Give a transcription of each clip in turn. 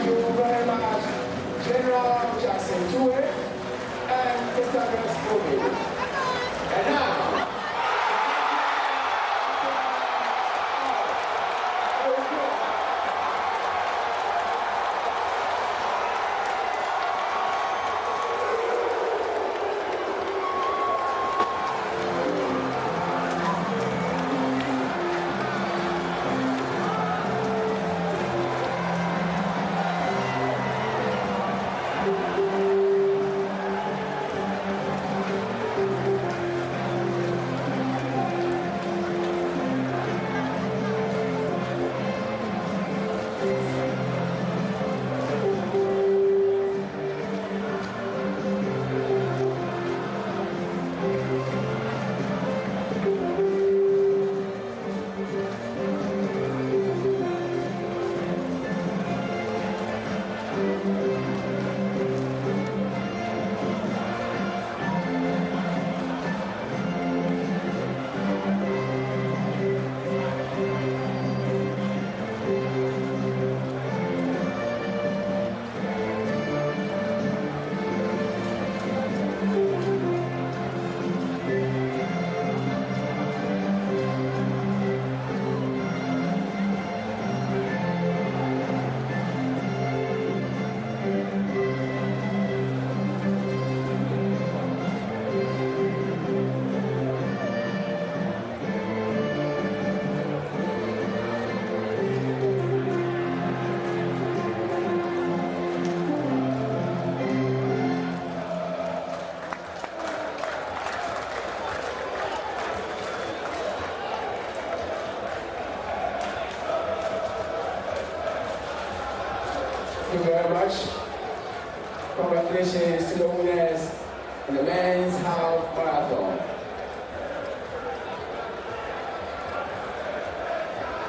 Thank you very much, General Jackson Toure and Gustavus Bobby. And now, Thank you very much. Congratulations to the winners in the men's half marathon.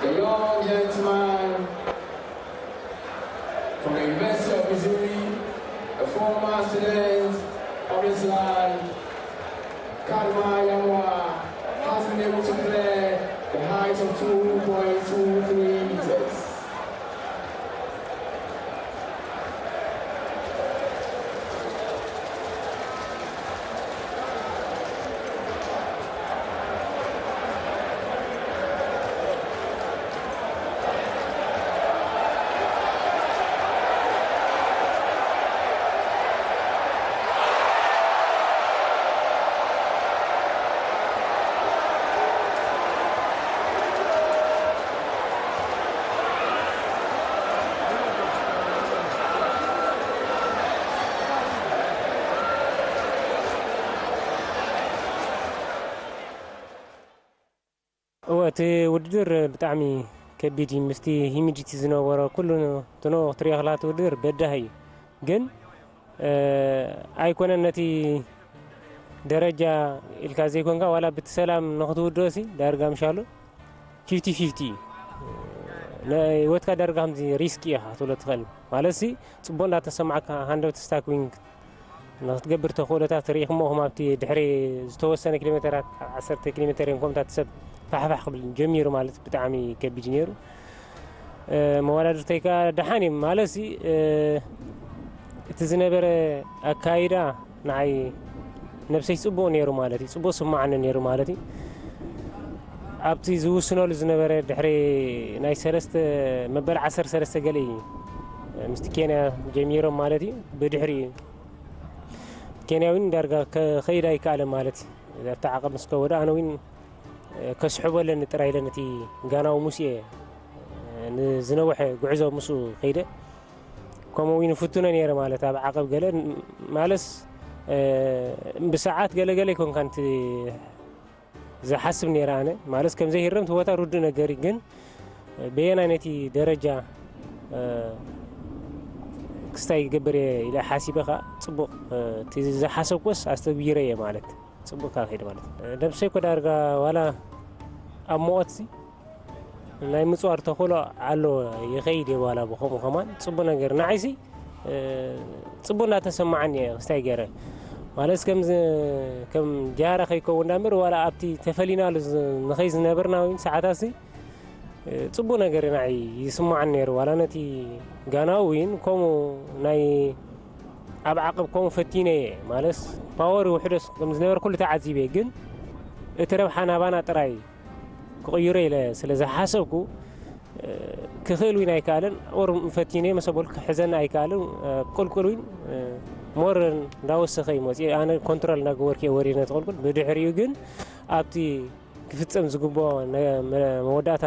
The young gentleman from the University of Missouri, a former student of this land, Kadma Yamwa, has been able to clear the height of two point two three meters. እወ፣ እቲ ውድድር ብጣዕሚ ከቢድ እዩ። ምስቲ ሂሚዲቲ ዝነበሮ ኩሉ ትኖ ክትሪኦ ከለኻ እቲ ውድድር በዳሂ እዩ። ግን፣ እ፣ ኣይኮነን ነቲ ደረጃ ኢልካ ዘይኮንካ፣ ዋላ ብቲ ሰላም ንኽትውድኦ ሲ ዳርጋ ምሻሉ ፊፍቲ ፊፍቲ እዩ። ንህይወትካ ዳርጋ ከምዚ ሪስክ ኢኻ ክትብሎ ትኽእል። ማለት ሲ ጽቡቕ እንዳተሰማዕካ ሃንደበት ስታክ ዊንግ ንኽትገብር ተኽእሎታት ርኢኹሞ፣ ከም ኣብቲ ድሕሪ ዝተወሰነ ኪሎ ሜተራት፣ ካብ ዓሰርተ ኪሎ ሜተር እዮም ከምታት ሰብ ፋሕፋሕ ክብል ጀሚሩ፣ ማለት ብጣዕሚ ከቢድ እዩ ነይሩ። እ፣ መወዳድርተይ ከኣ ደሓን እዮም፣ ማለት ሲ፣ እ፣ እቲ ዝነበረ ኣካይዳ ንዓይ ነብሰይ ጽቡቕ ነይሩ ማለት እዩ፣ ጽቡቕ ስማዓኒ ነይሩ ማለት እዩ። ኣብቲ ዝውስነሉ ዝነበረ ድሕሪ ናይ ሰለስተ፣ መበል ዓሰርተ ሰለስተ ገለ እዩ ምስቲ ኬንያ ጀሚሮም ማለት እዩ። ብድሕሪ ኬንያ እውን ዳርጋ ከኸይድ ኣይከኣለን ማለት እዩ። ኣብቲ ዓቐብ ምስ ከወደ ኣነ እውን ከስሕቦ ኣለኒ ጥራይ ኢለ ነቲ ጋናዊ ምስኡ እየ ንዝነውሐ ጉዕዞ ምስኡ ከይደ። ከምኡ እውን ፍቱነ ነይረ ማለት ኣብ ዓቐብ ገለ ማለስ፣ እ፣ ብሰዓት ገለ ገለ ኣይኮንካን እቲ ዝሓስብ ነይረ ኣነ። ማለት ከም ዘይህረም እቲ ቦታ ርዱእ ነገር እዩ፣ ግን በየናይ ነቲ ደረጃ፣ እ፣ ክስታይ ይገብር እየ ኢለ ሓሲበ ከኣ ጽቡቕ፣ እ፣ እቲ ዝሓሰብኩስ ኣስተግቢረ እየ ማለት ጽቡቕ ከኣ ከይደ ማለት። ነብሰይ እኮ ዳርጋ ዋላ ኣብ ሞት ሲ ናይ ምጽዋር ተኽእሎ ኣሎ፣ ይኸይድ እየ ዋላ ብኸምኡ ከማን ጽቡቕ ነገር። ንዓይሲ፣ እ፣ ጽቡቕ እንዳተሰማዓኒ እየ ክስታይ ገይረ። ማለት ከም ዝ-፣ ከም ጃህራ ከይከውን እንዳ እምበር ዋላ ኣብቲ ተፈሊናሉ ዝ-፣ ንኸይ ዝነበርና እውን ሰዓታት ሲ ጽቡቕ ነገር ንዓይ ይስምዓኒ ነይሩ። ዋላ ነቲ ጋናዊ እውን ከምኡ ናይ ኣብ ዓቐብ ከምኡ ፈቲነ እየ። ማለት ፓወር ውሕደት ከም ዝነበረ ኩሉ ተዓዚበ፣ ግን እቲ ረብሓ ናባና ጥራይ ክቕይሮ ኢለ ስለ ዝሓሰብኩ፣ እ፣ ክኽእል እውን ኣይከኣልን። ኦር ፈቲነ መሰ በልኩ ክሕዘኒ ኣይከኣልን። እ፣ ቁልቁል እውን፣ እ፣ ሞር እንዳወሰኸ እዩ መፂኡ። ኣነ ኮንትሮል እንዳገበርኩ እየ ወሪደ ነቲ ቁልቁል። ብድሕሪኡ ግን ኣብቲ ክፍጸም ዝግብኦ ነ-፣ መ-፣ መወዳእታ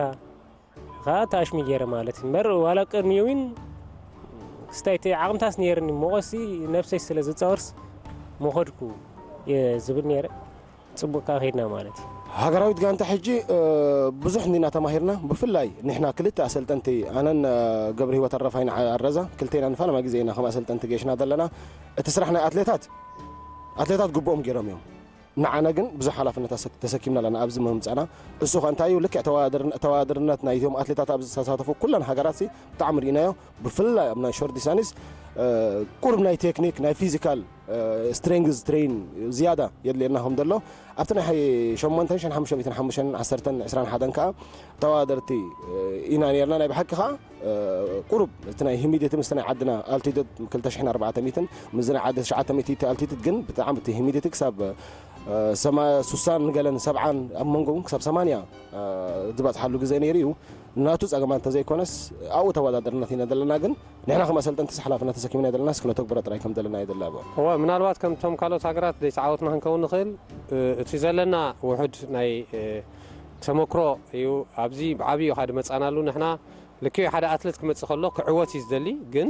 ኸዓ ተኣሽሚ ገይረ ማለት እዩ። እምበር ዋላ ቅድሚኡ እውን ክስታይ እቲ ዓቕምታስ ነይርኒ፣ ሞቐሲ ነብሰይ ስለ ዝጻወርስ መኸድኩ እየ ዝብል ነይረ። ጽቡቕ ከኣ ኸይድና ማለት እዩ። ሃገራዊት ጋንታ ሕጂ፣ እ፣ ብዙሕ እንዲና ተማሂርና። ብፍላይ ንሕና ክልተ ኣሰልጠንቲ፣ ኣነን፣ እ፣ ገብረ ህይወት ኣረፋይን ዓ-፣ ኣረዛ፣ ክልቴና ንፈለማ ግዜ ኢና ከም ኣሰልጠንቲ ገይሽና ዘለና። እቲ ስራሕ ናይ ኣትሌታት፣ ኣትሌታት ግብኦም ገይሮም እዮም። ንዓና ግን ብዙሕ ሓላፍነት ኣሰክ-፣ ተሰኪምና ኣለና ኣብዚ ምምጻና። እሱ ኸ እንታይ እዩ? ልክዕ ተወዳደርን-፣ ተወዳደርነት ናይቶም ኣትሌታት ኣብዚ ዝተሳተፉ ኩለን ሃገራት ሲ ብጣዕሚ ርኢናዮ። ብፍላይ ኣብ ናይ ሾርት ዲስታንስ፣ እ፣ ቁሩብ ናይ ቴክኒክ፣ ናይ ፊዚካል፣ እ፣ ስትሬንግዝ ትሬን ዝያዳ የድልየና ከም ዘሎ ኣብቲ ናይ ሸሞንተን ሽሕን ሓሙሽተ ሚእትን ሓሙሽተን ዓሰርተን ዕስራን ሓደን ከኣ ተወዳደርቲ፣ እ፣ ኢና ነርና። ናይ ብሓቂ ከኣ፣ እ፣ ቁሩብ እቲ ናይ ሂሚዲቲ ምስቲ ናይ ዓድና ኣልቲቱድ ክልተ ሽሕን ኣርባዕተ ሚእትን ምስዚ ናይ ዓዲ ትሽዓተ ሚእቲ ኣልቲቱድ ግን ብጣዕሚ እቲ ሂሚዲቲ ክሳብ፣ እ፣ ሰማ-፣ ሱሳን ገለን ሰብዓን ኣብ መንጎ እውን ክሳብ ሰማንያ፣ እ፣ ዝበጽሓሉ ግዜ ነይሩ እዩ። ናቱ ጸገማት እንተዘይኮነስ ኣብኡ ተወዳደርነት ኢና ዘለና፣ ግን ንሕና ከም ኣሰልጠንትስ ሓላፍነት ተሰኪምና ዘለና ስክነተግብሮ ጥራይ ከም ዘለና የድላቦ። እወ፣ ምናልባት ከምቶም ካልኦት ሃገራት ዘይተዓወትና ክንከውን ንኽእል። እ፣ እቲ ዘለና ውሑድ ናይ፣ እ፣ ተመክሮ እዩ። ኣብዚ ብዓብዩ እዩ ካድ መጻናሉ። ንሕና ልክዕ ሓደ ኣትሌት ክመጽእ ከሎ ክዕወት እዩ ዝደሊ፣ ግን፣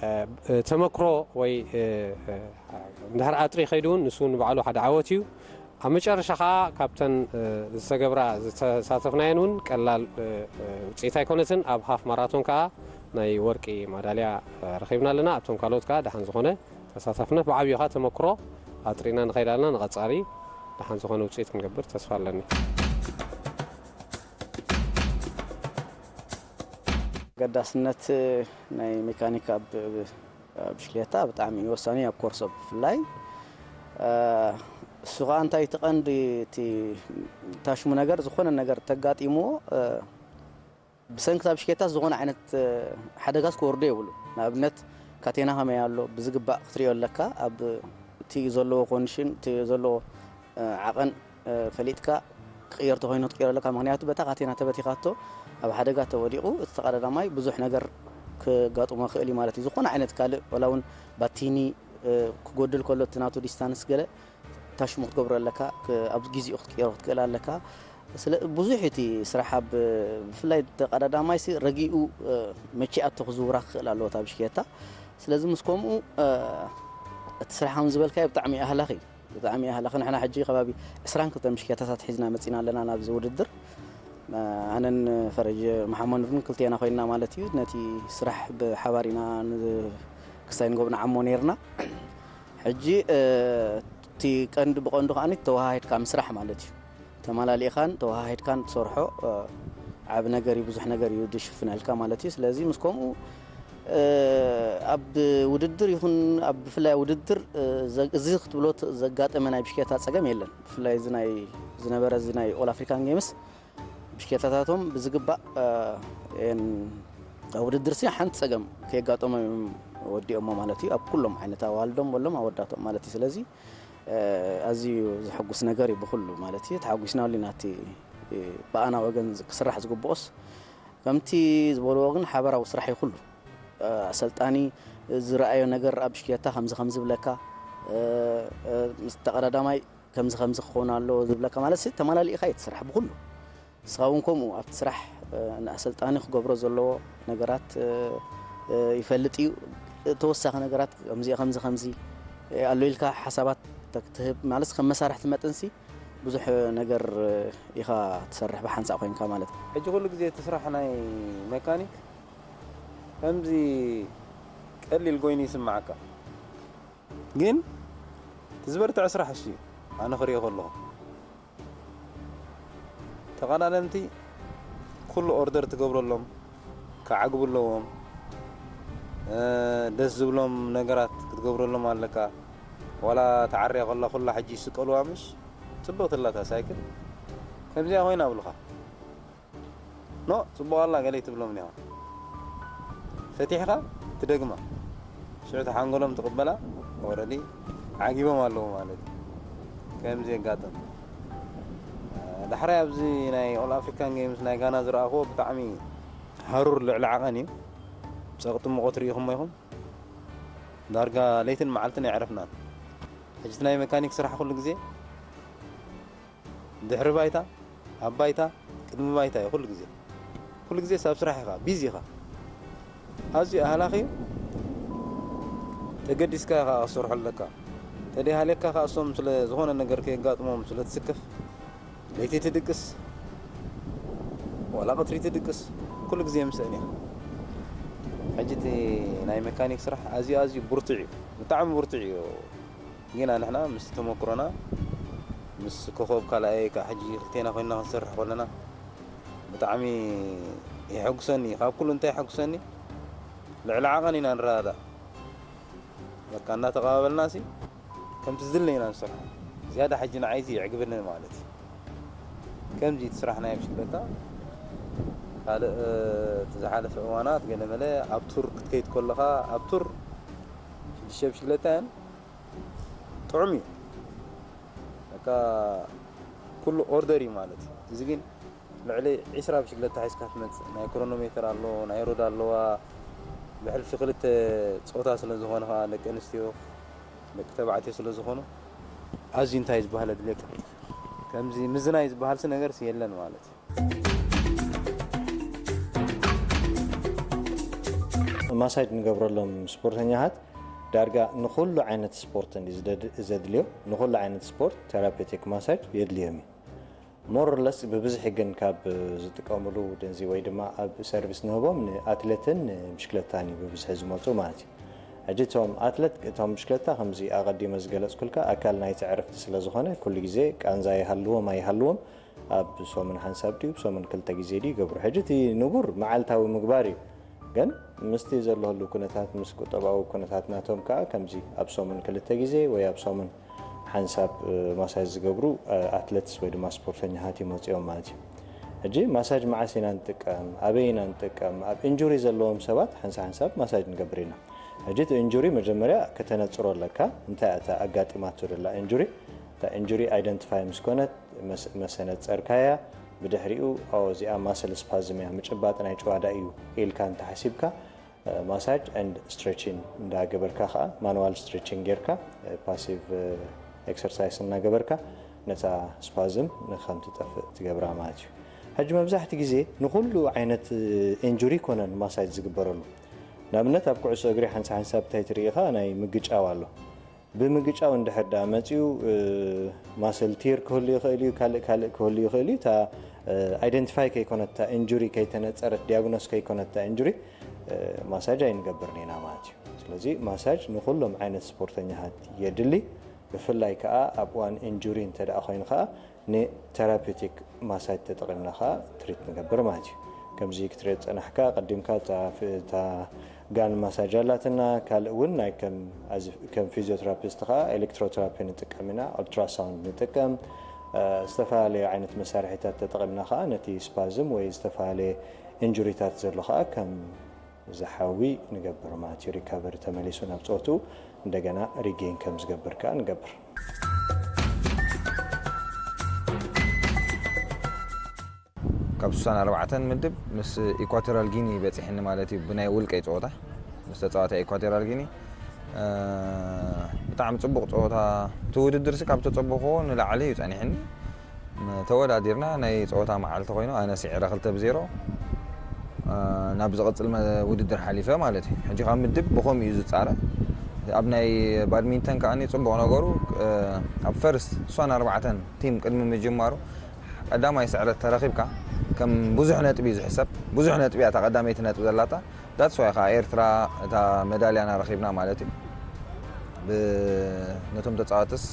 እ፣ እ፣ ተመክሮ ወይ፣ እ፣ እ፣ እንድሕር ኣጥሪ ከይዱ እውን ንሱ ንባዕሉ ሓደ ዓወት እዩ። ኣብ መጨረሻ ኸዓ ካብተን፣ እ፣ ዝተገብራ ዝተሳተፍናየን እውን ቀላል፣ እ፣ እ፣ ውፅኢት ኣይኮነትን። ኣብ ሃፍ ማራቶን ከኣ ናይ ወርቂ ማዳልያ፣ እ፣ ረኺብና ኣለና። ኣብቶም ካልኦት ከኣ ደሓን ዝኾነ ተሳታፍነት ብዓብዩ ኸዓ ተመክሮ ኣጥሪና ንኸይድ ኣለና። ንቐጻሊ ደሓን ዝኾነ ውፅኢት ክንገብር ተስፋ ኣለኒ። ኣገዳስነት ናይ ሜካኒክ ኣብ ብሽክሌታ ብጣዕሚ እዩ ወሳኒ፣ ኣብ ኮርሶ ብፍላይ። እ፣ እሱ ኸዓ እንታይ እቲ ቀንዲ እቲ ታሽሙ ነገር፣ ዝኾነ ነገር ተጋጢምዎ፣ እ፣ ብሰንኪ እታ ብሽክሌታ ዝኾነ ዓይነት፣ እ፣ ሓደጋስ ክወርዶ የብሉ። ንኣብነት ካቴና ከመይ ኣሎ ብዝግባእ ክትሪኦ ኣለካ። ኣብ እቲ ዘለዎ ኮንዲሽን፣ እቲ ዘለዎ፣ እ፣ ዓቐን፣ እ፣ ፈሊጥካ ክቕየር ተኾይኑ ክትቅየሮ ኣለካ። ምኽንያቱ በታ ካቴና ተበቲኻቶ ኣብ ሓደጋ ተወዲቑ እቲ ተቐዳዳማይ ብዙሕ ነገር ክጋጥሞ ይኽእል እዩ ማለት እዩ። ዝኾነ ዓይነት ካልእ ዋላ እውን ባቲኒ፣ እ፣ ክጎድል ከሎ እቲ ናቱ ዲስታንስ ገለ ታሽሙ ክትገብሮ ኣለካ፣ ክ-፣ ኣብ ግዚኡ ክትቅየሮ ክትክእል ኣለካ። ስለ ብዙሕ እቲ ስራሕ ኣብ ብፍላይ ተቐዳዳማይ ሲ ረጊኡ፣ እ፣ መቺኣቶ ክዝውራ ክኽእል ኣለዎ እታ ብሽክሌታ። ስለዚ ምስ ከምኡ፣ እ፣ እቲ ስራሕ ከም ዝበልካዮ ብጣዕሚ ኣህላኺ እዩ። ብጣዕሚ ኣህላኺ። ንሕና ሕጂ ከባቢ ዕስራን ክልተን ብሽክሌታታት ሒዝና መጺና ኣለና ናብዚ ውድድር። እ፣ ኣነን ፈረጅ መሓመድን ክልቴና ኮይንና ማለት እዩ። ነቲ ስራሕ ብሓባር ኢና ን-፣ ክስታይ ንገብኦ ንዓሞ ነይርና። ሕጂ፣ እ፣ እቲ ቀንዲ ብቐንዱ ከኣ ተወሃሂድካ ምስራሕ ማለት እዩ። ተመላሊእኻን ተወሃሂድካን ትሰርሖ፣ እ፣ ዓቢ ነገር እዩ፣ ብዙሕ ነገር እዩ ዝሽፍነልካ ማለት እዩ። ስለዚ ምስ ከምኡ፣ እ፣ ኣብ ውድድር ይኹን ኣብ ብፍላይ ውድድር፣ እ፣ ዘ-፣ እዚ ክትብሎ ት-፣ ዘጋጠመ ናይ ብሽክሌታ ጸገም የለን። ብፍላይ እዚ ናይ ዝነበረ እዚ ናይ ኦል ኣፍሪካን ጌምስ ብሽክሌታታቶም ብዝግባእ፣ እ፣ እየን ኣብ ውድድር ሲ ሓንቲ ጸገም ከየጋጠሞም እዮም ወዲኦሞ ማለት እዩ። ኣብ ኩሎም ዓይነት ኣዋልዶም በሎም ኣወዳቶም ማለት እዩ። ስለዚ፣ እ፣ ኣዝዩ ዘሐጉስ ነገር እዩ ብኩሉ ማለት እዩ። ተሓጒስናሉ ኢና። እቲ፣ እ፣ ብኣና ወገን ዝ-፣ ክስራሕ ዝግብኦስ ከምቲ ዝበልዎ ግን ሓበራዊ ስራሕ እዩ ኩሉ። እ፣ ኣሰልጣኒ ዝረኣዮ ነገር ኣብ ብሽክሌታ ከምዚ ከምዚ ብለካ፣ እ፣ እ፣ ምስ ተቐዳዳማይ ከምዚ ከምዚ ክኸውን ኣለዎ ዝብለካ ማለት ሲ ተመላሊእኻ እዩ እቲ ስራሕ ብኩሉ። ንስኻ እውን ከምኡ ኣብቲ ስራሕ፣ እ፣ ንኣሰልጣኒ ክገብሮ ዘለዎ ነገራት፣ እ፣ እ፣ ይፈልጥ እዩ። ተወሳኺ ነገራት ከምዚ ከምዚ ከምዚ ኣሎ ኢልካ ሓሳባት ተ-፣ ክትህብ ማለት ከም መሳርሕቲ መጠንሲ ብዙሕ ነገር ኢኻ ትሰርሕ ብሓንሳእ ኮይንካ ማለት እዩ። ሕጂ ኩሉ ግዜ እቲ ስራሕ ናይ መካኒክ ከምዚ ቀሊል ኮይኑ ይስምዓካ፣ ግን እቲ ዝበርትዐ ስራሕ እሱ እዩ። ኣነ ክሪኦ ከለኹ ተቐዳደምቲ ኩሉ ኦርደር ትገብረሎም፣ ክዓግቡ ኣለዎም። እ፣ ደስ ዝብሎም ነገራት ክትገብረሎም ኣለካ። ዋላ ተዓርያ ከላ ኩላ ሕጂ ይስቀልዋ ምሽ? ጽብቕቲ ኣላ እታ ሳይክል። ከምዚኣ ኮይና ኣብሉኻ። ኖ ጽቡቕ ኣላ ገለ ትብሎም እኒኻ። ፈቲሕኻ ትደግማ። ሽዑ ተሓንጎሎም ትቕበላ። ኦረዲ ዓጊቦም ኣለዉ ማለት እዩ። ከምዚ የጋጥም። ዳሕራይ ኣብዚ ናይ ኦል ኣፍሪካን ጌምስ ናይ ጋና ዝረኣኽዎ ብጣዕሚ ሃሩር ልዕሊ ዓቐን እዩ። ጸቕጢ ሙቐት ርኢኹሞ ኢኹም። ዳርጋ ለይትን መዓልትን ኣይዕረፍናን። ሕጂ እቲ ናይ መካኒክ ስራሕ ኩሉ ግዜ ድሕሪ ባይታ፣ ኣብ ባይታ፣ ቅድሚ ባይታ እዩ ኩሉ ግዜ። ኩሉ ግዜ ኣብ ስራሕ ኢኻ፣ ቢዚ ኢኻ። ኣዝዩ ኣህላኺ እዩ። ተገዲስካ ኢኻ ክትሰርሖ ኣለካ። ተደይሃልየካ ከኣ እሶም ስለ ዝኾነ ነገር ከየጋጥሞም ስለ ትስከፍ፣ ለይቲ ትድቅስ፣ ዋላ ቀትሪ ትድቅስ፣ ኩሉ ግዜ ምስአን ኢኻ። ሕጂ እቲ ናይ መካኒክ ስራሕ ኣዝዩ፣ ኣዝዩ ብርቱዕ እዩ። ብጣዕሚ ብርቱዕ እዩ። ግን ንሕና ምስ ተመክሮና፣ ምስ ኮኾብ ካልኣይ ከኣ ሕጂ ክልቴና ኮይንና ክንሰርሕ ከለና፣ ብጣዕሚ የሐጉሰኒ። ካብ ኩሉ እንታይ የሐጉሰኒ? ልዕሊ ዓቐን ኢና ንረዳዳእ። በቃ እናተቐባበልናሲ ከምቲ ዝድለ ኢና ንሰርሖ። ዝያዳ ሕጂ ንዓይዚ የዕግብኒ ማለት እዩ። ከምዚ እቲ ስራሕ ናይ ብሽክለታ፣ ካልእ፣ እ፣ እቲ ዝሓለፈ እዋናት ገለመለ ኣብ ቱር ክትከይድ ከለኻ፣ ኣብ ቱር ሽዱሽተ ብሽክለታ እየን። ጥዑም እዩ። በቃ ኩሉ ኦርደር እዩ ማለት እዩ። እዚ ግን ልዕሊ ዒስራ ብሽክለታ ሒዝካ ትመጽእ። ናይ ክሮኖሜተር ኣሎ፣ ናይ ሮድ ኣለዋ። ብሕልፊ ክልተ ጾታ ስለ ዝኾነ ከኣ ደቂ ኣንስትዮ፣ ደቂ ተባዕትዮ ስለ ዝኾኑ ኣዝዩ እንታይ ዝበሃል ኣድልየካ። ከምዚ ምዝናይ ዝበሃልሲ ነገርሲ የለን ማለት እዩ። ማሳጅ ንገብረሎም ስፖርተኛታት ዳርጋ ንኹሉ ዓይነት ስፖርት እንዲ ዝደድ-፣ ዘድልዮ፣ ንኹሉ ዓይነት ስፖርት ቴራፔቲክ ማሳጅ የድልዮም እዩ። ሞር ኦር ለስ ብብዝሒ ግን ካብ ዝጥቀምሉ ደንዚ ወይ ድማ ኣብ ሰርቪስ ንህቦም ንኣትሌትን ንብሽክለታን እዩ ብብዝሒ ዝመፁ ማለት እዩ። ሕጂ እቶም ኣትሌት፣ እቶም ብሽክለታ ከምዚ ኣቐዲመ ዝገለፅኩልካ ኣካል ናይቲ ዕረፍቲ ስለ ዝኾነ ኩሉ ግዜ ቃንዛ ይሃልዎም ኣይሃልዎም ኣብ ሰሙን ሓንሳብ ድዩ፣ ሰሙን ክልተ ግዜ ድዩ ይገብሩ። ሕጂ እቲ ንቡር መዓልታዊ ምግባር እዩ። ግን ምስቲ ዘለህሉ ኩነታት፣ ምስ ቁጠባዊ ኩነታት ናቶም ከኣ ከምዚ ኣብ ሰሙን ክልተ ግዜ ወይ ኣብ ሰሙን ሓንሳብ፣ እ፣ ማሳጅ ዝገብሩ፣ እ፣ ኣትለትስ ወይ ድማ ስፖርተኛታት ይመጽኦም ማለት እዩ። ሕጂ ማሳጅ መዓስ ኢና ንጥቀም፣ ኣበይ ኢና ንጥቀም? ኣብ ኢንጁሪ ዘለዎም ሰባት ሓንሳብ ሓንሳብ ማሳጅ ንገብር ኢና። ሕጂ እቲ ኢንጁሪ መጀመርያ ከተነጽሮ ኣለካ። እንታይ እያ እታ ኣጋጢማቶ ዘላ ኢንጁሪ? እታ ኢንጁሪ ኣይደንቲፋይ ምስ ኮነት፣ መስ-፣ መሰነጸርካያ፣ ብድሕሪኡ፣ "ኦ፣ እዚኣ ማስል ስፓዝም እያ፣ ምጭባጥ ናይ ጭዋዳ እዩ" ኢልካ እንተሓሲብካ፣ እ፣ ማሳጅ ኤንድ ስትሬቺንግ እንዳገበርካ ከኣ፣ ማኑዋል ስትሬቺንግ ጌርካ፣ እ፣ ፓሲቭ፣ እ፣ ኤክሰርሳይስ እናገበርካ፣ ነታ ስፓዝም ንኸም ትጠፍእ ትገብራ ማለት እዩ። ሕጂ መብዛሕቲ ግዜ ንኹሉ ዓይነት፣ እ፣ ኢንጁሪ ኮነን ማሳጅ ዝግበረሉ። ንኣብነት፣ ኣብ ኩዕሶ እግሪ ሓንሳ ሓንሳብ እንታይ ትርኢ ኢኻ? ናይ ምግጫው ኣሎ። ብምግጫው እንድሕር ደኣ መጺኡ፣ እ፣ ማስል ቲር ክህሉ ይኽእል እዩ፣ ካልእ ካልእ ክህሉ ይኽእል እዩ። እታ፣ እ፣ ኣይደንቲፋይ ከይኮነት፣ እታ ኢንጁሪ ከይተነጸረት፣ ዲያግኖስ ከይኮነት እታ ኢንጁሪ፣ እ፣ ማሳጅ ኣይንገብርን ኢና ማለት እዩ። ስለዚ ማሳጅ ንኹሎም ዓይነት ስፖርተኛታት የድሊ። ብፍላይ ከኣ ኣብ እዋን ኢንጁሪ እንተ ደኣ ኮይኑ ከኣ ንቴራፒውቲክ ማሳጅ ተጠቒምና ከኣ ትሪት ንገብር ማለት እዩ። ከምዚ ክትሪኦ ዝጸናሕካ፣ ቀዲምካ እታ ፍ-፣ እታ ጋን ማሳጅ ኣላትና። ካልእ እውን ናይ ከም፣ ኣዚ-፣ ከም ፊዚዮቴራፒስት ከኣ ኤሌክትሮቴራፒ ንጥቀም ኢና፣ ኣልትራሳውንድ ንጥቀም። እ፣ ዝተፈላለዩ ዓይነት መሳርሒታት ተጠቒምና ከኣ ነቲ ስፓዝም ወይ ዝተፈላለየ ኢንጁሪታት ዘሎ ከኣ ከም ዝሓዊ ንገብር ማለት እዩ። ሪካቨሪ ተመሊሱ ናብ ጸወትኡ እንደገና ሪጌን ከም ዝገብር ከኣ ንገብር። ካብ ስሳን ኣርባዕተን ምድብ ምስ ኢኳቶሪያል ጊኒ በጺሕኒ ማለት እዩ። ብናይ ውልቀይ ጸወታ ምስ ተጻዋታይ ኢኳቶሪያል ጊኒ፣ እ፣ ብጣዕሚ ጽቡቕ ጸወታ። እቲ ውድድርሲ ካብ ተጸበኽዎ ንላዕሊ እዩ ጸኒሕኒ። ተወዳዲርና፣ ናይ ጸወታ መዓልቲ ኮይኑ ኣነ ስዒረ ክልተ ብዜሮ፣ እ፣ ናብ ዝቕጽል መ-፣ ውድድር ሓሊፈ ማለት እዩ። ሕጂ ካብ ምድብ ብኸምኡ እዩ ዝጻረ። ኣብ ናይ ባድሚንተን ከኣ ጽቡቕ ነገሩ፣ እ፣ ኣብ ፈርስት ስሳን ኣርባዕተን ቲም ቅድሚ ምጅማሩ ቀዳማይ ስዕረት ተረኺብካ ከም ብዙሕ ነጥቢ እዩ ዝሕሰብ። ብዙሕ ነጥቢ እያ እታ ቀዳመይቲ ነጥቢ ዘላታ። ዳትስ ዋይ ከኣ ኤርትራ እታ መዳልያና ረኺብና ማለት እዩ። ብ-፣ ነቶም ተጻዋትስ፣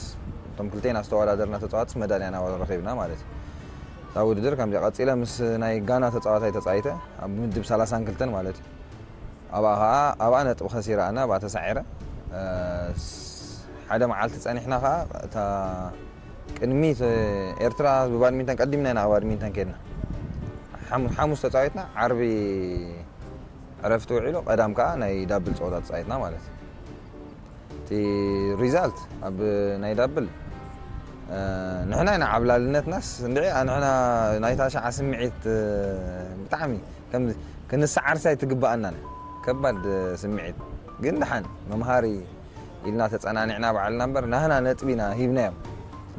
እቶም ክልቴና ዝተወዳደርና ተጻዋትስ መዳልያና ረኺብና ማለት እዩ። እታ ውድድር ከምዚኣ ቀጺለ ምስ ናይ ጋና ተጻዋታይ ተጻይተ፣ ኣብ ምድብ ሰላሳን ክልተን ማለት እዩ። ኣብኣ ኸኣ፣ ኣብኣ ነጥቢ ከሲረ ኣነ፣ ኣብኣ ተሳዒረ። እ፣ ስ-፣ ሓደ መዓልቲ ጸኒሕና ኸኣ፣ እታ ቅድሚት ኤርትራ ብባድሚንተን ቀዲምና ኢና፣ ባድሚንተን ኬድና። ሓሙስ ተፃዊትና ዓርቢ ዕረፍቲ ውዒሉ ቀዳም ከዓ ናይ ዳብል ፀወታ ተፃዊትና ማለት እዩ። እቲ ሪዛልት ኣብ ናይ ዳብል ንሕና ኢና ዓብላልነትናስ እንድዒ ንሕና ናይ ታሽዓ ስምዒት ብጣዕሚ ከም ክንሰዓርሲ ኣይትግባኣናን። ከባድ ስምዒት ግን ደሓን መምሃሪ ኢልና ተፀናኒዕና ባዕልና እምበር ናህና ነጥቢና ሂብናዮም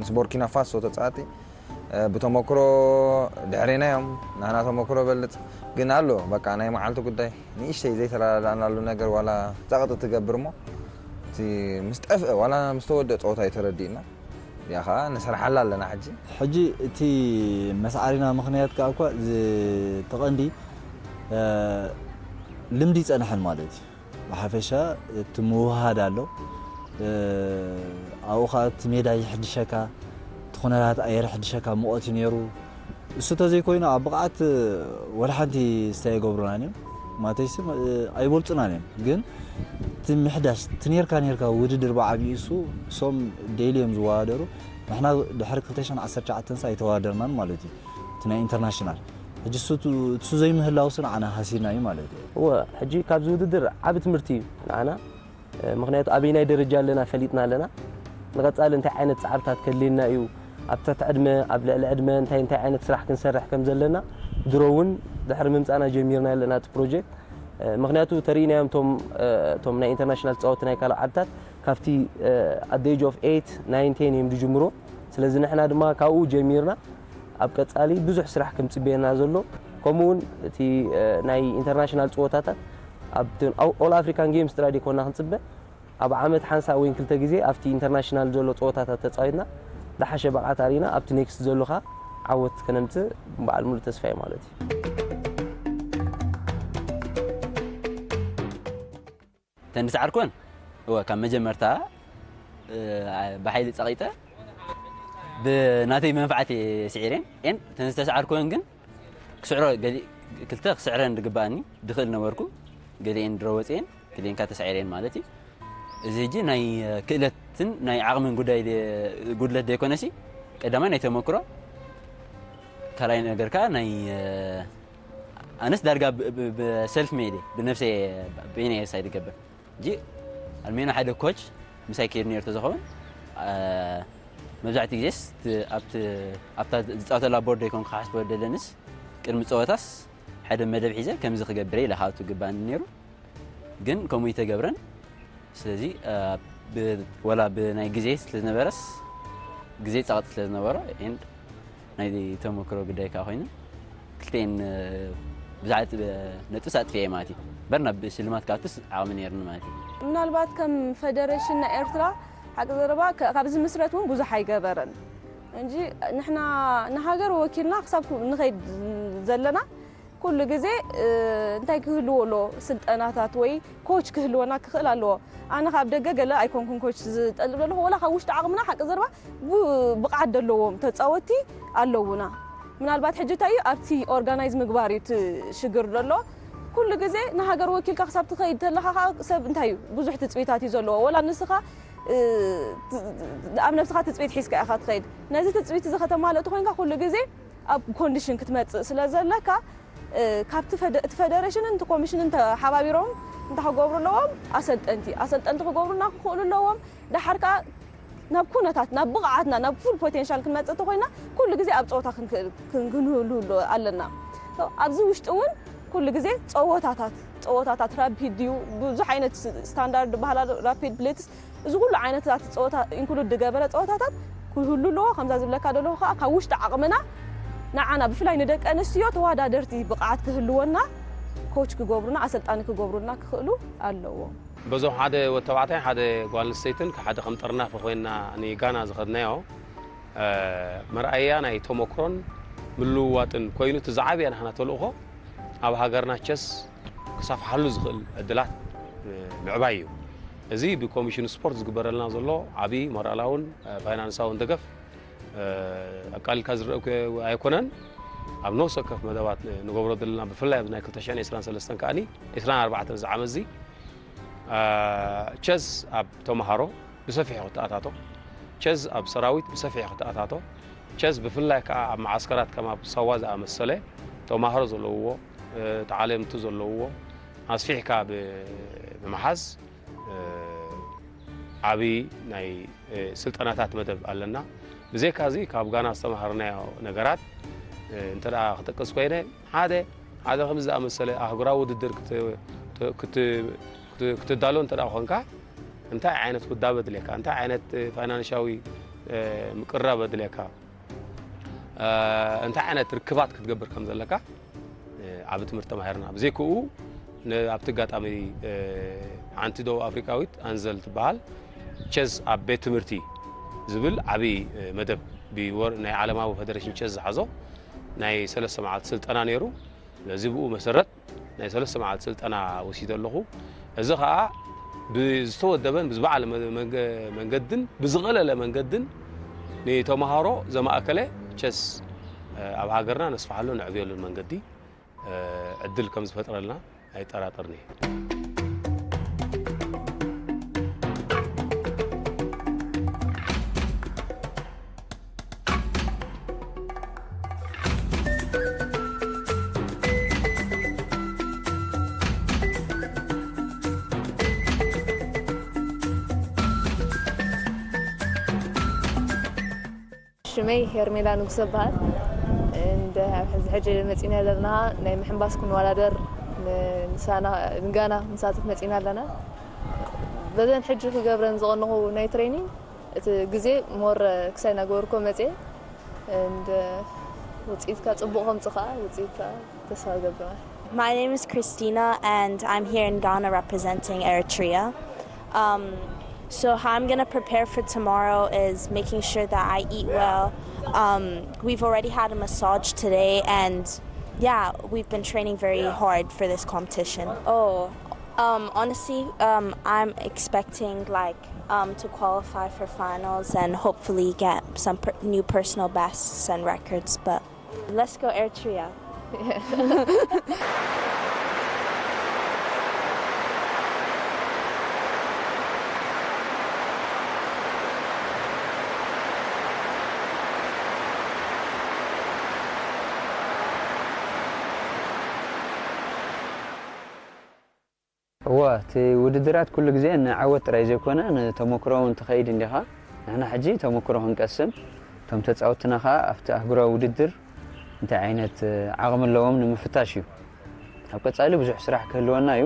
ምስ ቦርኪና ፋሶ ተፃዋቲ ብተመክሮ ድሕሬና እዮም። ናህና ተመክሮ በልፅ ግን ኣሎ በቃ ናይ መዓልቲ ጉዳይ ንእሽተይ ዘይተረዳዳእናሉ ነገር ዋላ ፀቕጢ ትገብር እሞ እቲ ምስ ጠፍአ ዋላ ምስ ተወደእ ፀወታ እዩ ተረዲእና ያ ከዓ ንሰርሓላ ኣለና ሕጂ። ሕጂ እቲ መስዓሪና ምኽንያት ከዓ እኳ ተቐንዲ ልምዲ ይፀንሐን ማለት እዩ። ብሓፈሻ እቲ ምውህሃድ ኣሎ። ኣብኡ ከዓ እቲ ሜዳ ይሕድሸካ፣ እቲ ኩነታት ኣየር ይሕድሸካ፣ ሙቐት እዩ ነይሩ። እሱ ተዘይኮይኑ ኣብ ብቕዓት ወላ ሓንቲ ስታይ ኣይገብሩናን እዮም። ማለተይሲ ኣይበልፁናን እዮም። ግን እቲ ምሕዳስ እቲ ኔርካ ኔርካ ውድድር ብዓብዩ እሱ እሶም ዴይሊ እዮም ዝወዳደሩ። ንሕና ድሕሪ ክልተ ሽሕን ዓሰርተ ትሽዓተን ሳ ኣይተወዳደርናን ማለት እዩ። እቲ ናይ ኢንተርናሽናል ሕጂ እሱ ዘይምህላውስ ንዓና ሃሲና እዩ ማለት እዩ። እወ ሕጂ ካብዚ ውድድር ዓቢ ትምህርቲ እዩ ንዓና። ምኽንያቱ ኣበይናይ ደረጃ ኣለና ፈሊጥና ኣለና። ንቐጻሊ እንታይ ዓይነት ጻዕርታት ከድልየና እዩ ኣብ ትሕቲ ዕድመ ኣብ ልዕሊ ዕድመ እንታይ እንታይ ዓይነት ስራሕ ክንሰርሕ ከም ዘለና ድሮ እውን ድሕሪ ምምጻና ጀሚርና ኣለና እቲ ፕሮጀክት። ምኽንያቱ ተሪኢናዮም እቶም እቶም ናይ ኢንተርናሽናል ተጻወቲ ናይ ካልኦ ዓድታት ካብቲ at the age of eight nine ten እዮም ዝጅምሮ። ስለዚ ንሕና ድማ ካብኡ ጀሚርና ኣብ ቀጻሊ ብዙሕ ስራሕ ከም ጽበየና ዘሎ ከምኡ እውን እቲ ናይ ኢንተርናሽናል ጸወታታት ኣብቲ ኦል ኣፍሪካን ጌምስ ጥራይ ዘይኮና ክንጽበ ኣብ ዓመት ሓንሳ ወይ ክልተ ግዜ ኣብቲ ኢንተርናሽናል ዘሎ ጸወታታት ተጻዊትና ዝሓሸ ብቕዓት ኣሪና ኣብቲ ኔክስት ዘሎ ኸኣ ዓወት ከነምጽእ በዓል ሙሉእ ተስፋ እየ ማለት እዩ። ተን ዝሰዓርኩን እወ ካብ መጀመርታ ብሓይሊ ጸቒጠ ብናተይ መንፍዓት እየ ስዒረን ኤን ተን ዝተሰዓርኩን ግን ክስዕሮ ክልተ ክስዕረን ዝግባኣኒ ድኽእል ነበርኩ። ገሊኤን ድሮ ወፅኤን ገሊኤን ከዓ ተሳዒረን ማለት እዩ። እዚ ሕጂ ናይ ክእለትን ናይ ዓቕምን ጉዳይ ጉድለት ዘይኮነሲ ቀዳማይ ናይ ተመክሮ ካልኣይ ነገር ከዓ ናይ ኣነስ ዳርጋ ብሰልፍ ሜድ ብነብሰ በይነ ሳይ ዝገብር ሕጂ ኣልሜና ሓደ ኮች ምሳይ ከይዱ ነይሩ ተዝኸውን መብዛሕትኡ ግዜስ ኣብታ ዝፃወተላ ቦርድ ዘይኮንኩ ክሓስቦ ደለንስ ቅድሚ ፀወታስ ሓደ መደብ ሒዘ ከምዚ ክገብር ኢለ ካብቱ ግባኒ ነይሩ ግን ከምኡ ይተገብረን ስለዚ ወላ ብናይ ግዜ ስለዝነበረስ ግዜ ፀቕጢ ስለዝነበሮ ናይ ተመክሮ ጉዳይ ከዓ ኮይኑ ክልተን ብዙሓት ነጥብስ ኣጥፊኤ ማለት እዩ በር ናብ ሽልማት ካብትስ ዓቕሚ ነይርኒ ማለት እዩ ምናልባት ከም ፈደረሽን ናይ ኤርትራ ሓቂ ዘረባ ካብ ዝምስረት እውን ብዙሕ ኣይገበረን እንጂ ንሕና ንሃገር ወኪልና ክሳብ ንኸይድ ዘለና ኩሉ ግዜ እንታይ ክህልዎ ኣሎ ስልጠናታት ወይ ኮች ክህልወና ክኽእል ኣለዎ ኣነ ካብ ደገ ገለ ኣይኮንኩን ኮች ዝጠልብ ዘለኹ ወላ ካብ ውሽጢ ዓቕምና ሓቂ ዘረባ ብቕዓት ዘለዎም ተፃወቲ ኣለውና ምናልባት ሕጂ እንታይ እዩ ኣብቲ ኦርጋናይዝ ምግባር እዩ እቲ ሽግር ዘሎ ኩሉ ግዜ ንሃገር ወኪልካ ክሳብ ትኸይድ ተለኻ ከዓ ሰብ እንታይ እዩ ብዙሕ ትፅቢታት እዩ ዘለዎ ወላ ንስኻ ኣብ ነብስኻ ትፅቢት ሒዝካ ኢኻ ትኸይድ ነዚ ትፅቢት እዚ ከተማልእ ተኮይንካ ኩሉ ግዜ ኣብ ኮንዲሽን ክትመፅእ ስለ ዘለካ ካብቲ እቲ ፈደሬሽንን እቲ ኮሚሽንን ተሓባቢሮም እንታይ ክገብሩ ኣለዎም ኣሰልጠንቲ ኣሰልጠንቲ ክገብሩና ክኽእሉ ኣለዎም ደሓር ከዓ ናብ ኩነታት ናብ ብቕዓትና ናብ ፉል ፖቴንሻል ክንመፅእ ተኮይና ኩሉ ግዜ ኣብ ፀወታ ክንህሉ ኣለና ኣብዚ ውሽጢ እውን ኩሉ ግዜ ፀወታታት ፀወታታት ራፒድ ድዩ ብዙሕ ዓይነት ስታንዳርድ በሃላ ራፒድ ብሌትስ እዚ ኩሉ ዓይነታት ፀወታ ኢንክሉድ ዝገበረ ፀወታታት ክህሉ ኣለዎ ከምዛ ዝብለካ ዘለኹ ከዓ ካብ ውሽጢ ዓቕምና ንዓና ብፍላይ ንደቂ ኣንስትዮ ተወዳደርቲ ብቕዓት ክህልወና ኮች ክገብሩና ኣሰልጣኒ ክገብሩና ክኽእሉ ኣለዎ በዞም ሓደ ወተባዕታይ ሓደ ጓል ኣንስተይትን ሓደ ከም ጠርናፊ ኮይና ንጋና ዝኸድናዮ መርኣያ ናይ ተመክሮን ምልውዋጥን ኮይኑ እቲ ዝዓበየ ናህና ተልእኾ ኣብ ሃገርና ቸስ ክሰፍሓሉ ዝኽእል ዕድላት ምዕባይ እዩ። እዚ ብኮሚሽን ስፖርት ዝግበረልና ዘሎ ዓብዪ ሞራላውን ፋይናንሳውን ደገፍ ኣቃሊልካ ዝረአ ኣይኮነን። ኣብ ነፍሲ ወከፍ መደባት ንገብሮ ዘለና ብፍላይ ኣብዚ ናይ ክልተ ሽሕን ዕስራን ሰለስተን ከኣ ዕስራን ኣርባዕተን እዚ ዓመት እዚ ቸዝ ኣብ ተምሃሮ ብሰፊሑ ክተኣታቶ፣ ቸዝ ኣብ ሰራዊት ብሰፊሑ ክተኣታቶ፣ ቸዝ ብፍላይ ከኣ ኣብ መዓስከራት ከም ኣብ ሳዋ ዝኣመሰለ ተማሃሮ ዘለውዎ፣ ተዓለምቲ ዘለውዎ ኣስፊሕካ ብምሓዝ ዓብዪ ናይ ስልጠናታት መደብ ኣለና። ብዘይካዚ ካብ ጋና ዝተምሃርናዮ ነገራት እንተ ክጠቅስ ኮይነ ሓደ ሓደ ከምዚ ዝኣመሰለ ኣህጉራዊ ውድድር ክትዳሎ እንተ ኮንካ እንታይ ዓይነት ውዳበ ድልየካ፣ እንታይ ዓይነት ፋይናንሻዊ ምቅርራብ ድልየካ፣ እንታይ ዓይነት ርክባት ክትገብር ከም ዘለካ ዓብ ትምህርቲ ተማሂርና። ብዘይክኡ ኣብቲ ኣጋጣሚ ሓንቲ ደቡብ ኣፍሪቃዊት ኣንዘል ትበሃል ቸዝ ኣብ ቤት ትምህርቲ ዝብል ዓብዪ መደብ ናይ ዓለማዊ ፌደሬሽን ቸዝ ዝሓዞ ናይ ሰለስተ መዓልቲ ስልጠና ነይሩ። ስለዚ ብኡ መሰረት ናይ ሰለስተ መዓልቲ ስልጠና ወሲደ ኣለኹ። እዚ ኸኣ ብዝተወደበን ብዝበዓለ መንገድን ብዝቐለለ መንገድን ንተምሃሮ ዘማእከለ ቸስ ኣብ ሃገርና ነስፍሓሉን ነዕብየሉን መንገዲ ዕድል ከም ዝፈጥረልና ኣይጠራጠርን'የ። ሽመይ ሄርሜላ ንጉሰ እበሃል። እንደ ኣብዚ ሕጂ መጺና ዘለና ናይ ምሕንባስ ክንወዳደር ንሳና ንጋና ክንሳተፍ መጺና ኣለና። በዘን ሕጂ ክገብረን ዝቐነኹ ናይ ትሬኒንግ እቲ ግዜ ሞር ክሳይ እናገበርኮ መጽየ እንደ ውጽኢትካ ጽቡቕ ከምጽእ ከዓ ውጽኢትካ ተስፋ ገብረዋል። My name is Christina and I'm here in Ghana representing Eritrea. Um, so how I'm gonna prepare for tomorrow is making sure that I eat well. Um, we've already had a massage today and yeah, we've been training very hard for this competition. Oh, um, honestly, um, I'm expecting like um, to qualify for finals and hopefully get some per- new personal bests and records. But let's go Eritrea. እወ፣ እቲ ውድድራት ኩሉ ግዜ ንዓወት ጥራይ ዘይኮነ፣ ንተመክሮ እውን ትኸይድ እንዲኻ። ንሕና ሕጂ ተመክሮ ክንቀስም፣ እቶም ተጻወትትና ኸኣ ኣብቲ ኣህጉራዊ ውድድር እንታይ ዓይነት ዓቕሚ ኣለዎም ንምፍታሽ እዩ። ኣብ ቀጻሊ ብዙሕ ስራሕ ክህልወና እዩ።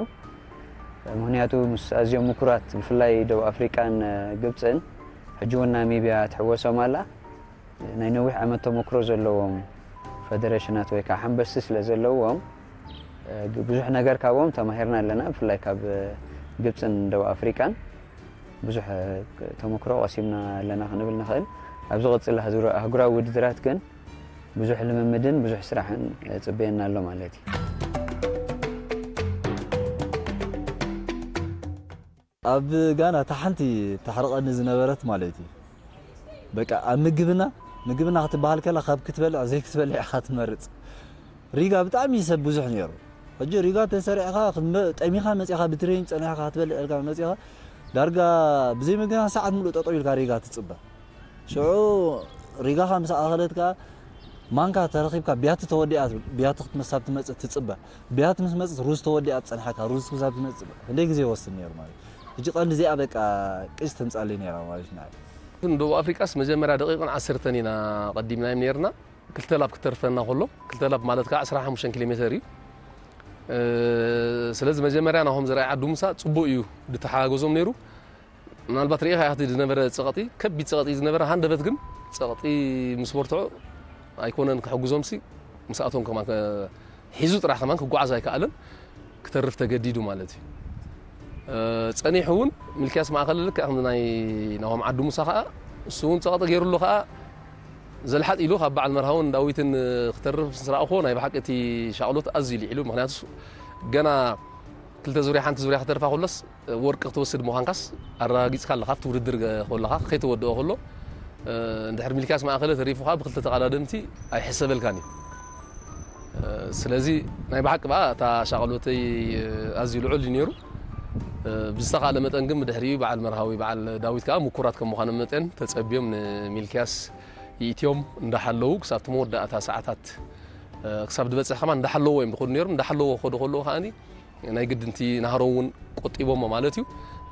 ምኽንያቱ ምስ ኣዝዮም ምኩራት፣ ብፍላይ ደቡብ ኣፍሪቃን ግብጽን፣ ሕጂ እውን ናሚብያ ትሕወሶም ኣላ። ናይ ነዊሕ ዓመት ተመክሮ ዘለዎም ፈደረሽናት ወይ ከዓ ሓንበስቲ ስለ ዘለዎም ብዙሕ ነገር ካብኦም ተማሂርና ኣለና። ብፍላይ ካብ ግብፅን ደቡብ ኣፍሪቃን ብዙሕ ተመክሮ ቀሲምና ኣለና ክንብል ንኽእል። ኣብ ዝቕፅል ኣህጉራዊ ውድድራት ግን ብዙሕ ልምምድን ብዙሕ ስራሕን ፅበየና ኣሎ ማለት እዩ። ኣብ ጋና እታ ሓንቲ ተሕርቐኒ ዝነበረት ማለት እዩ። በቃ ኣብ ምግብና ምግብና ክትበሃል ከላ ካብ ክትበልዕ ዘይክትበልዕ ኢኻ ትመርጽ። ሪጋ ብጣዕሚ ሰብ ብዙሕ ነይሩ። ሕጂ ሪጋ ተሰሪዕኻ ጠሚኻ መጺኻ ብትሬን ጸኒሕካ ክትበልዕ ኢልካ መጺኻ ዳርጋ ብዘይ ምግብና ሰዓት ሙሉእ ጠጠው ኢልካ ሪጋ ትጽበ። ሽዑ ሪጋኻ ምስ ኣኸለት ከኣ ማንካ ተረኺብካ ብያቲ ተወዲኣ ብያቲ ክትመሳብ ትመጽእ ትጽበ። ብያቲ ምስ መጽት ሩዝ ተወዲኣ ትጸንሓካ ሩዝ ክሳብ ትመጽእ ክንደይ ግዜ ይወስድ ነይሩ ማለት እዩ። ሕጂ ቀንዲ እዚኣ በቃ ቅጭ ተምጻለይ ነይራ ማለት እዩ። ንዓይ። ንደቡብ ኣፍሪቃስ መጀመርያ ደቂቕን ዓሰርተን ኢና ቀዲምናዮም ነይርና። ክልተ ላብ ክተርፈና ከሎ ክልተ ላብ ማለት ከዓ ዕስራን ሓሙሽተን ኪሎ ሜተር እዩ። ስለዚ መጀመርያ ናሆም ዘርኣይ ዓዱ ምሳ ጽቡቕ እዩ ድተሓጋገዞም ነይሩ። ምናልባት ርኢኻ ኢኻ እቲ ዝነበረ ጸቕጢ ከቢድ ጸቕጢ ዝነበረ ሃንደበት ግን ጸቕጢ ምስ በርትዖ ኣይኮነን ክሕግዞምሲ ምስኣቶም ከማን ሒዙ ጥራሕ ከማን ክጓዓዝ ኣይከኣለን ክተርፍ ተገዲዱ ማለት እዩ። ጸኒሑ እውን ሚልክያስ ማእከል ልክዕ ከም ናይ ናሆም ዓዱ ሙሳ ከዓ እሱ እውን ጸቕጢ ገይሩሉ ከዓ ዘልሓጥ ኢሉ ካብ በዓል መርሃውን ዳዊትን ክተርፍ ስራእኮ ናይ ብሓቂ እቲ ሻቕሎት ኣዝዩ ልዒሉ ምክንያቱ ገና ክልተ ዙርያ ሓንቲ ዙርያ ከተርፋ ከሎስ ወርቂ ክትወስድ ምዃንካስ ኣረጋጊጽካ ኣለኻ ኣብቲ ውድድር ከለኻ ከይተወድኦ ከሎ እንድሕር ሚልክያስ ማእከለ ተሪፉ ከዓ ብክልተ ተቐዳደምቲ ኣይሕሰበልካን እዩ። ስለዚ ናይ ብሓቂ በኣ እታ ሻቕሎተይ ኣዝዩ ልዑል እዩ ነይሩ። ብዝተኻእለ መጠን ግን ብድሕሪኡ በዓል መርሃዊ በዓል ዳዊት ከዓ ምኩራት ከም ምዃኖም መጠን ተጸብዮም ንሚልክያስ ይእትዮም እንዳሓለዉ ክሳብ እቲ መወዳእታ ሰዓታት ክሳብ ዝበፅሕ ከማን እንዳሓለዎ እዮም ዝኸዱ ነይሮም። እንዳሓለዎ ክኸዱ ከለዉ ከዓኒ ናይ ግድንቲ ናህሮም እውን ቆጢቦሞ ማለት እዩ።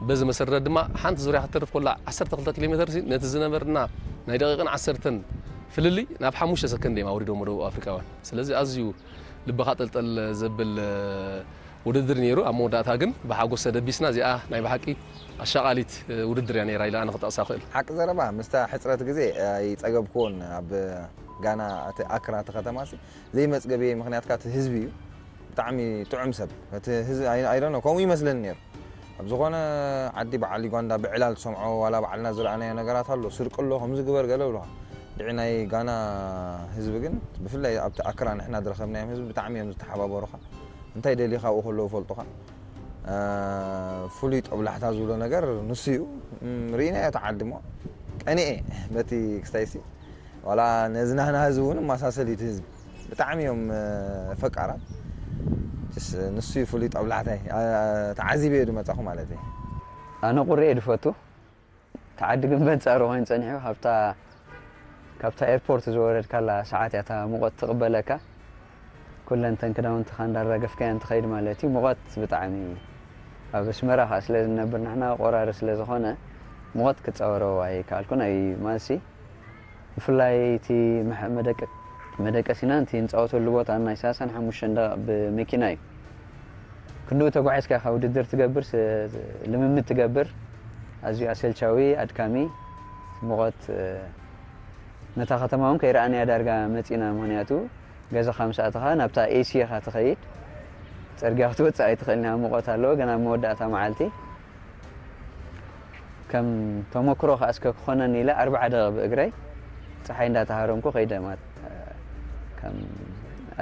በዚ መሰረት ድማ ሓንቲ ዙርያ ክትተርፍ ኮላ ዓሰርተ ክልተ ኪሎ ሜትር ነቲ ዝነበርና ናይ ደቂቕን ዓሰርተን ፍልልይ ናብ ሓሙሽተ ሰከንድ እዮም ኣውሪዶሞ ደቡብ ኣፍሪካውያን። ስለዚ ኣዝዩ ልብኻ ጠልጠል ዘብል ውድድር ነይሩ። ኣብ መወዳእታ ግን ብሓጎስ ተደቢስና። እዚኣ ናይ ብሓቂ ኣሻቓሊት ውድድር እያ ነይራ ኢለ ኣነ ክጠቕሳ ክእል። ሓቂ ዘረባ ምስታ ሕፅረት ግዜ ኣይፀገብኩዎን። ኣብ ጋና እቲ ኣክራ እቲ ከተማ ዘይመፅገብየ ምክንያት ካቲ ህዝቢ እዩ። ብጣዕሚ ጥዑም ሰብ እቲ ህዝቢ ኣይዶነ ከምኡ ይመስለኒ ነይሩ። ኣብ ዝኾነ ዓዲ በዓል ዩጋንዳ ብዕላል ትሰምዖ ዋላ ባዕልና ዝረኣናዮ ነገራት ኣሎ። ስርቂ ኣሎ ከምዚ ግበር ገለ ብለኻ። ድዒ ናይ ጋና ህዝቢ ግን ብፍላይ ኣብቲ ኣክራ ንሕና ዝረኸብናዮም ህዝቢ ብጣዕሚ እዮም ዝተሓባበሩኻ። እንታይ ደሊኻ ኣብኡ ከለዉ ይፈልጡኻ። ፍሉይ ጠብላሕታ ዝብሎ ነገር ንሱ እዩ። ርኢናዮ ተዓድሞ ቀኒኤ በቲ ክስታይሲ ዋላ ነዚ ናህና ህዝቢ እውን እመሳሰል እዩ እቲ ህዝቢ ብጣዕሚ እዮም ፈቃራት። ንሱ እዩ ፍሉይ ጠብላሕታይ ተዓዚበ እዩ ዝመፃኹ ማለት እዩ። ኣነ ቁርኤ ድፈቱ ተዓዲ ግን በንጻሩ ኮይኑ ጸኒሑ ካብታ ካብታ ኤርፖርት ዝወረድካላ ሰዓት እያ እታ ሙቐት ትቕበለካ። ኩለንተን ክዳውንትኻ እንዳራገፍካዮ እንትኸይድ ማለት እዩ። ሙቐት ብጣዕሚ ኣብ ኣስመራ ከዓ ስለ ዝነብር ንሕና ቆራሪ ስለ ዝኾነ ሙቐት ክጻወሮ ኣይከኣልኩን። ኣይ ማልሲ ብፍላይ እቲ መደቀሲና እቲ ንፃወተሉ ቦታ ናይ ሰላሳን ሓሙሽተን ደቂቕ ብመኪና እዩ። ክንድኡ ተጓዒዝካ ኢኻ ውድድር ትገብር፣ ልምምድ ትገብር። ኣዝዩ ኣሰልቻዊ፣ ኣድካሚ፣ ሙቐት ነታ ከተማ እውን ከይረኣናያ ዳርጋ መፂና። ምክንያቱ ገዛኻ ምስ ኣተኻ ናብታ ኤሲ ኢኻ ትኸይድ። ፅርግያ ክትወፅእ ኣይትኽእልን ኢኻ፣ ሙቐት ኣለዎ። ገና ኣብ መወዳእታ መዓልቲ ከም ተመክሮ ከኣ እስከ ክኾነኒ ኢለ ኣርብዓ ደቂቕ ብእግረይ ጸሓይ እንዳተሃረምኩ ከይደ ማለት ከም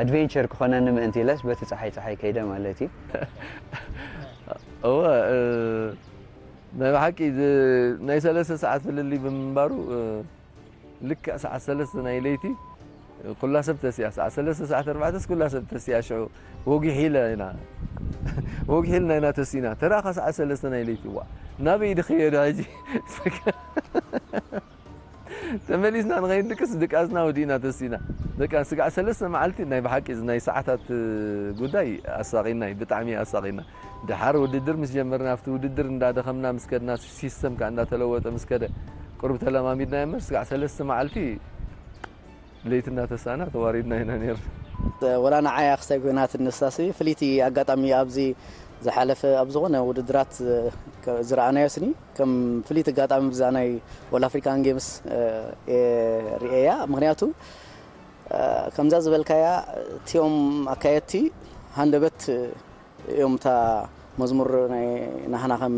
ኣድቬንቸር ክኾነኒ ምእንቲ ኢለስ በቲ ጸሓይ ጸሓይ ከይደ ማለት እዩ። እወ ናይ ብሓቂ ናይ ሰለስተ ሰዓት ፍልልይ ብምንባሩ ልክዕ ሰዓት ሰለስተ ናይ ለይቲ ኩላ ሰብ ተሲኣ፣ ሰዓት ሰለስተ ሰዓት ኣርባዕተስ ኩላ ሰብ ተሲኣ። ሽዑ ወጊሕ ኢለ ኢና ወጊሕ ኢልና ኢና ተሲና። ተራኻ ሰዓት ሰለስተ ናይ ለይቲ ዋ ናበይ ድኽየዶ ሕጂ ተመሊስና ንኸይድ ድቅስ ድቃስና ወዲእና ተሲና። በቃ ስጋዕ ሰለስተ መዓልቲ ናይ ብሓቂ ናይ ሰዓታት ጉዳይ ኣሳቒና እዩ፣ ብጣዕሚ ኣሳቒና። ድሓር ውድድር ምስ ጀመርና ኣብቲ ውድድር እንዳደኸምና ምስ ከድና ሲስተም ከዓ እንዳተለወጠ ምስ ከደ ቁሩብ ተለማሚድና እምበር ስጋዕ ሰለስተ መዓልቲ ለይቲ እናተሳእና ተዋሪድና ኢና ነርና። ወላ ንዓይ ኣኽስታይ ኮይናትኒ ንሳሲ ፍልይቲ ኣጋጣሚ ኣብዚ ዝሓለፈ ኣብ ዝኾነ ውድድራት ዝረኣናዮ ስኒ ከም ፍልይቲ ኣጋጣሚ ብዛ ናይ ወል ኣፍሪካን ጌምስ ርእየያ። ምክንያቱ ከምዛ ዝበልካያ እቲኦም ኣካየድቲ ሃንደበት እዮም እታ መዝሙር ናይ ናህና ከም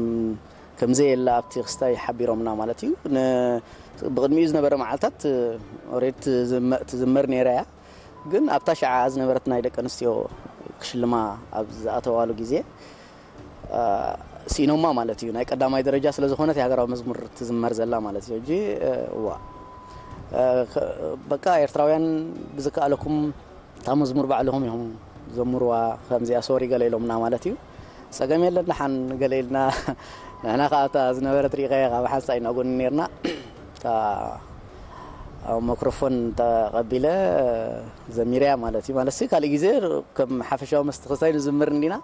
ከምዘየላ ኣብቲ ክስታይ ሓቢሮምና ማለት እዩ። ብቕድሚኡ ዝነበረ መዓልታት ኦሬድ ትዝመር ነይራ እያ። ግን ኣብታ ሸዓ ዝነበረት ናይ ደቂ ኣንስትዮ ክሽልማ ኣብ ዝኣተዋሉ ግዜ ስኢኖማ ማለት እዩ። ናይ ቀዳማይ ደረጃ ስለ ዝኾነት ሃገራዊ መዝሙር ትዝመር ዘላ ማለት እዩ። ሕጂ እዋ በቃ ኤርትራውያን ብዝከኣለኩም እታ መዝሙር ባዕልኹም ኢኹም ዘምርዋ ከምዚኣ ሶሪ ገለ ኢሎምና ማለት እዩ። ጸገም የለን ደሓን ገለ ኢልና ንሕና ከዓ እታ ዝነበረት ርኢኻያ ካብ ሓንሳእ ኢና ጎኒ ነርና እታ ማክሮፎን ተቐቢለ ዘሚረያ ማለት እዩ። ማለት ካልእ ግዜ ከም ሓፈሻዊ መስተኸሳይ ንዝምር እንዲና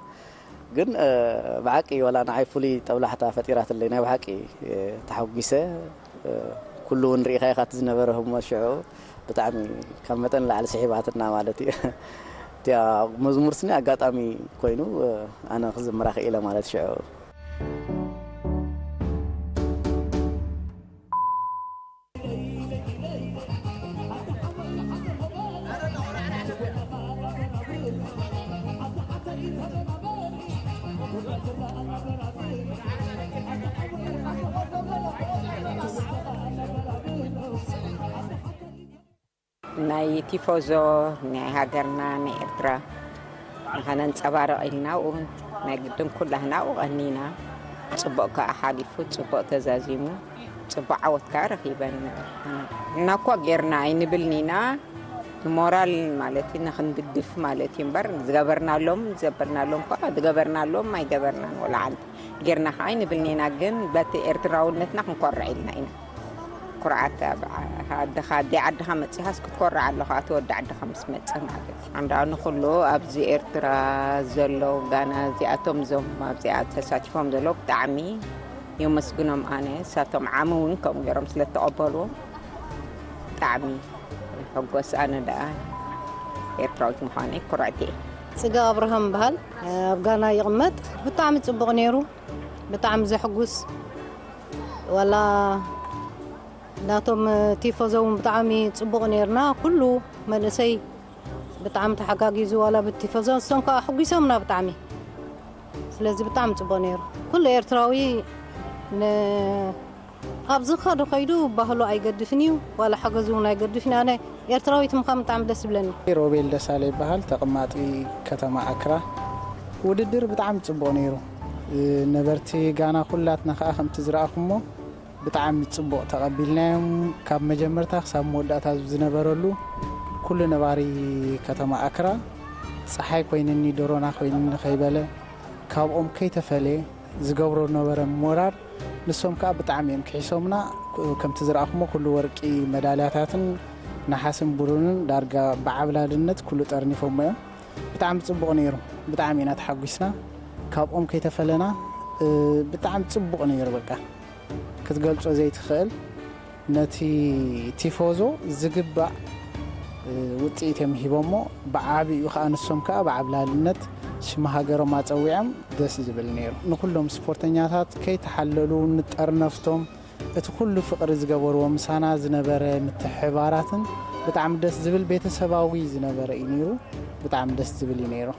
ግን ብሓቂ ዋላ ንዓይ ፍሉይ ጠብላሕታ ፈጢራትለይ ናይ ብሓቂ ተሓጒሰ። ኩሉ እውን ርኢኻ ኢኻ እቲ ዝነበረ ህሞት ሽዑ ብጣዕሚ ካብ መጠን ንላዕሊ ስሒባትና ማለት እዩ። እቲኣ መዝሙር ስኒ ኣጋጣሚ ኮይኑ ኣነ ክዝምራ ክኢለ ማለት ሽዑ። ናይ ቲፎዞ ናይ ሃገርና ናይ ኤርትራ ንኸነንጸባርቕ ኢልና ኣብኡ ናይ ግድን ኩላህና ኣብኡ ቀኒና። ጽቡቕ ከኣ ሓሊፉ፣ ጽቡቕ ተዛዚሙ፣ ጽቡቕ ዓወት ከኣ ረኺበን። ንሕና እኳ ጌርና ኣይንብልን ኢና፣ ንሞራል ማለት እዩ፣ ንኽንድግፍ ማለት እዩ እምበር፣ ዝገበርናሎም፣ ዝገበርናሎም እኳ ዝገበርናሎም ኣይገበርናን፣ ወላ ሓንቲ ጌርና ከኣ ኣይንብልን ኢና፣ ግን በቲ ኤርትራውነትና ክንኮርዕ ኢልና ኢና። ኩርዓት ኣብ ዓድኻ፣ ኣደ ዓድኻ መጺኻስ ክትኮርዕ ኣለኻ፣ እቲ ወዲ ዓድኻ ምስ መጸ ማለት እዩ። ኣንዳ ንኹሉ ኣብዚ ኤርትራ ዘለዉ ጋና እዚኣቶም እዞም ኣብዚኣ ተሳቲፎም ዘለዉ ብጣዕሚ የመስግኖም። ኣነ እሳቶም ዓሚ እውን ከምኡ ገይሮም ስለ እተቐበልዎም ብጣዕሚ ሕጎስ። ኣነ ደኣ ኤርትራዊት ምዃነይ ኩርዕቲ እየ። ጽጋ ኣብርሃም በሃል፣ ኣብ ጋና ይቕመጥ። ብጣዕሚ ጽቡቕ ነይሩ፣ ብጣዕሚ ዘሕጉስ። ዋላ ናቶም ቲፎዞ እውን ብጣዕሚ ጽቡቕ ነይርና። ኩሉ መንእሰይ ብጣዕሚ ተሓጋጊዙ፣ ዋላ ብቲፎዞ ንሶም ከዓ ኣሕጒሶምና ብጣዕሚ። ስለዚ ብጣዕሚ ጽቡቕ ነይሩ። ኩሉ ኤርትራዊ ን-፣ ኣብ ዝኸዶ ከይዱ ባህሉ ኣይገድፍን እዩ፣ ዋላ ሓገዙ እውን ኣይገድፍን እዩ። ኣነ ኤርትራዊት ምዃን ብጣዕሚ ደስ ይብለኒ። ሮቤል ደሳለ ይበሃል፣ ተቐማጢ ከተማ ኣክራ። ውድድር ብጣዕሚ ጽቡቕ ነይሩ። ነበርቲ ጋና ኩላትና ከዓ ከምቲ ዝረኣኹሞ ብጣዕሚ ጽቡቕ ተቐቢልናዮም። ካብ መጀመርታ ክሳብ መወዳእታ ዝነበረሉ ኩሉ ነባሪ ከተማ ኣክራ፣ "ጸሓይ ኮይንኒ፣ ደሮና ኮይንኒ" ከይበለ፣ ካብኦም ከይተፈለየ ዝገብሮ ነበረ ሞራር። ንሶም ከኣ ብጣዕሚ እዮም ክሒሶምና። ከምቲ ዝረኣኹሞ ኩሉ ወርቂ መዳልያታትን ነሓስን ብሩንን ዳርጋ ብዓብላልነት ኩሉ ጠርኒፎሞ እዮም። ብጣዕሚ ጽቡቕ ነይሩ። ብጣዕሚ ኢና ተሓጒስና። ካብኦም ከይተፈለና፣ እ፣ ብጣዕሚ ጽቡቕ ነይሩ። በቃ ክትገልጾ ዘይትኽእል፣ ነቲ ቲፎዞ ዝግባእ፣ እ፣ ውጽኢት እዮም ሂቦሞ። ብዓቢኡ ከኣ ንሶም ከኣ ብዓብላልነት ሽም ሃገሮም ኣጸዊዖም፣ ደስ ዝብል ነይሩ። ንኹሎም ስፖርተኛታት ከይተሓለሉ ንጠርነፍቶም፣ እቲ ኩሉ ፍቕሪ ዝገበርዎ፣ ምሳና ዝነበረ ምትሕብባራትን ብጣዕሚ ደስ ዝብል ቤተሰባዊ ዝነበረ እዩ ነይሩ። ብጣዕሚ ደስ ዝብል እዩ ነይሩ።